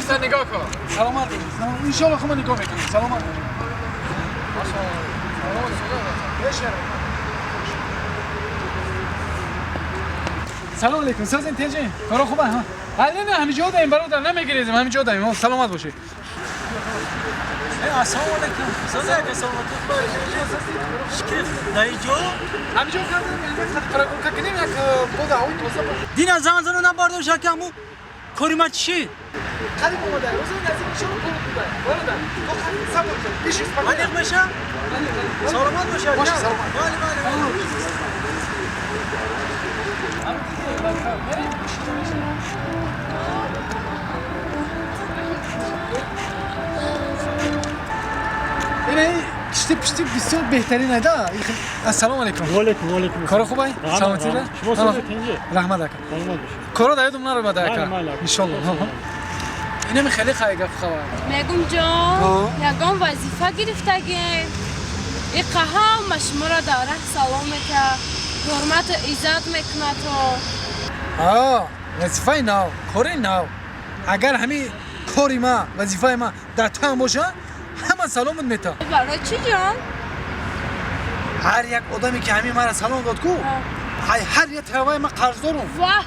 سازی نگاه کن. سلامت باشید. ان شاء الله خو نگاه میکنیم. سلامت باشید. سلام علیکم. سازین تنجین. کارا خوبه ها؟ نه نه همینجا داریم برادر، نمیگیریم، همینجا داریم. سلامت باشید. السلام علیکم. سازی اگه سلامتی شکر در اینجا همینجا کردیم یک پرگون کنیم یک بود هوای تازه بود. دین زن زنو نبردم که همو کاری ما چی؟ قریب اومده. روز نزدیک میشه رو کارت بوده. برادر تو صبر کن. بیش من میشم. سلامت باشید. باشه سلامت. بله بله. اینه کشتی پشتی بسیار بهترین ده. السلام علیکم. و علیکم و علیکم. کار خوبه؟ سلامتی ده؟ شما سلامت تنجه. رحمت اکا. سلامت باشید. کارا در یادم نرو بده اکا. بله بله. ان شاء الله. اینم خیلی خیلی گپ خبر. میگم جان یگان وظیفه گرفتگی. این قهام شما را در ره سلام میکنه، حرمت و عزت میکنه تو. آه وظیفه نو، کار نو. اگر همین کاری ما، وظیفه ما در تو هم باشه، همه سلامت میتا. برای چی جان؟ هر یک آدمی که همین مرا سلام داد کو، هر یک تروای ما قرض دارم. واه.